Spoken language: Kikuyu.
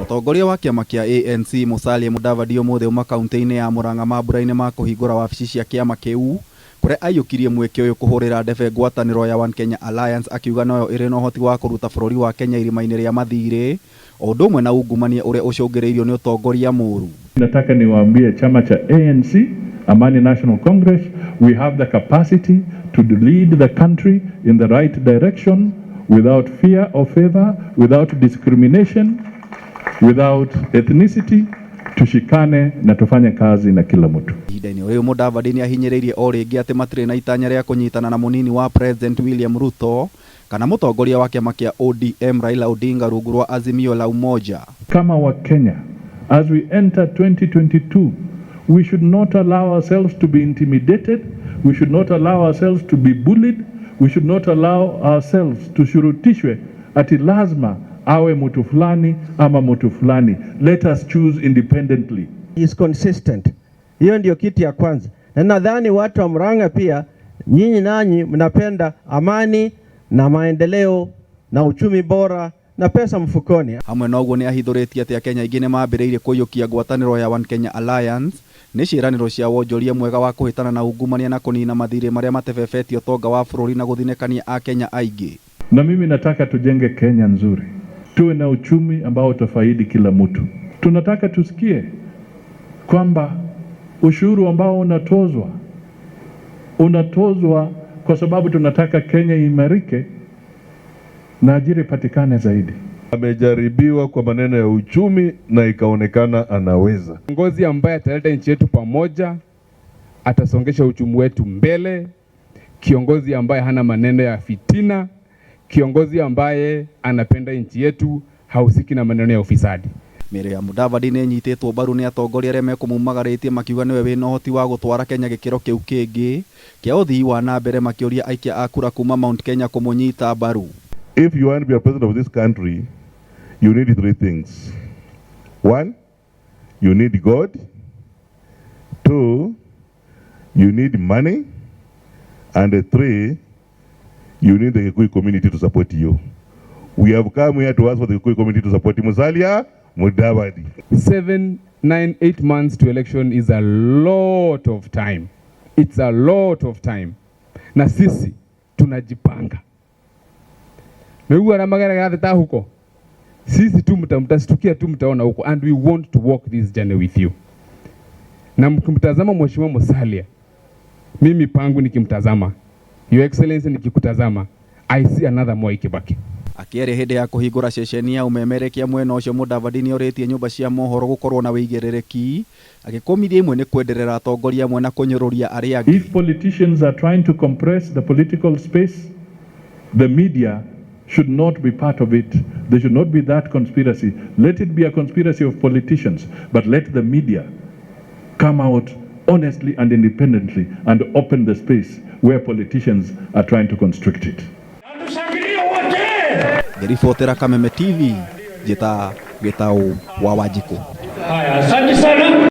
Mũtongoria wa kĩama kĩa ANC Musalia Mudavadi ũmũthĩ auma kaunti-inĩ ya Murang'a mambura-inĩ ma kũhingũra wabici cia kĩama kĩu kũrĩa aiyũkirie mweke ũyũ kũhũrĩra ndebe ngwatanĩro ya One Kenya Alliance akiuga noyo ĩrĩ na ũhoti wa kũruta bũrũri wa Kenya irima-inĩ rĩa mathirĩ o ũndũ ũmwe na ungumania ũrĩa ũcũngĩrĩirio nĩ ũtongoria mũru. Nataka niwaambie chama cha ANC, Amani National Congress, we have the capacity to lead the country in the right direction without fear or favor, without discrimination, without ethnicity. Tushikane na tufanye kazi na kila mtu. Ihinda-inĩ rĩu Mudavadi nĩ ahinyĩrĩirie o rĩngĩ atĩ matirĩ na itanya rĩa kũnyitana na mũnini wa President William Ruto kana mũtongoria wa kĩama kĩa ODM Raila Odinga rungu rwa Azimio la Umoja. Kama Wakenya, as we enter 2022, we should not allow ourselves to be intimidated. We should not allow ourselves to be bullied. We should not allow ourselves tushurutishwe ati lazima awe mtu fulani ama mtu fulani. Let us choose independently. Is consistent. Hiyo ndio kitu ya kwanza, na nadhani watu wa Murang'a pia nyinyi nanyi mnapenda amani na maendeleo na uchumi bora na pesa mfukoni. Hamwe na ũguo nĩ ahithũrĩtie atĩ Akenya aingĩ nĩ mambĩrĩirie kũiyũkia ngwatanĩro ya One Kenya Alliance nĩ ciĩranĩro cia wonjoria mwega wa kũhĩtana na ungumania na kũnina mathirĩ marĩa matebebetie ũtonga wa bũrũri na gũthinĩkania Akenya aingĩ. Na mimi nataka tujenge Kenya nzuri, tuwe na uchumi ambao utafaidi kila mtu. Tunataka tusikie kwamba ushuru ambao unatozwa unatozwa kwa sababu tunataka Kenya imarike na ajira ipatikane zaidi. Amejaribiwa kwa maneno ya uchumi na ikaonekana anaweza. Kiongozi ambaye ataleta nchi yetu pamoja, atasongesha uchumi wetu mbele. Kiongozi ambaye hana maneno ya fitina, kiongozi ambaye anapenda nchi yetu, hahusiki na maneno ya ufisadi. Mĩario ya Mudavadi nĩ ĩnyitĩtwo mbaru nĩ atongoria arĩa mekũmumagarĩtie makiuga nĩwe wĩna ũhoti wa gũtwara Kenya gĩkĩro kĩu kĩngĩ kĩa ũthii wa na mbere makĩũria aikia a kura kuma Mount Kenya kũmũnyita mbaru. If you want to be a president of this country, you need three things. One, you need God. Two, you need money. And three, you need the Kikuyu community to support you. We have come here to ask for the Kikuyu community to support Musalia Mudavadi. 7, 9, 8 months to election is a lot of time. It's a lot of time. Na sisi tunajipanga. Nĩguo magera ta huko. Sisi tu mtastukia tu mtaona huko and we want to walk this journey with you. Na mkimtazama Mheshimiwa Musalia, mimi pangu nikimtazama, Your Excellency nikikutazama, I see another Mwai Kibaki. Akĩaria hĩndĩ ya kũhingũra ceceni ya ũmemerekia mwena ũcio Mudavadi nĩorĩtie nyũmba cia mohoro gũkorwo na wĩigĩrĩrĩki agĩkũmithia imwe nĩ kwenderera atongoria amwe na kũnyũrũria arĩa angĩ. If politicians are trying to compress the political space, the media should not be part of it. There should not be that conspiracy. Let it be a conspiracy of politicians, but let the media come out honestly and independently and open the space where politicians are trying to constrict it. Ngĩribotera Kameme TV njĩta Gĩtaũ wa Wanjikũ. Haya, asante sana.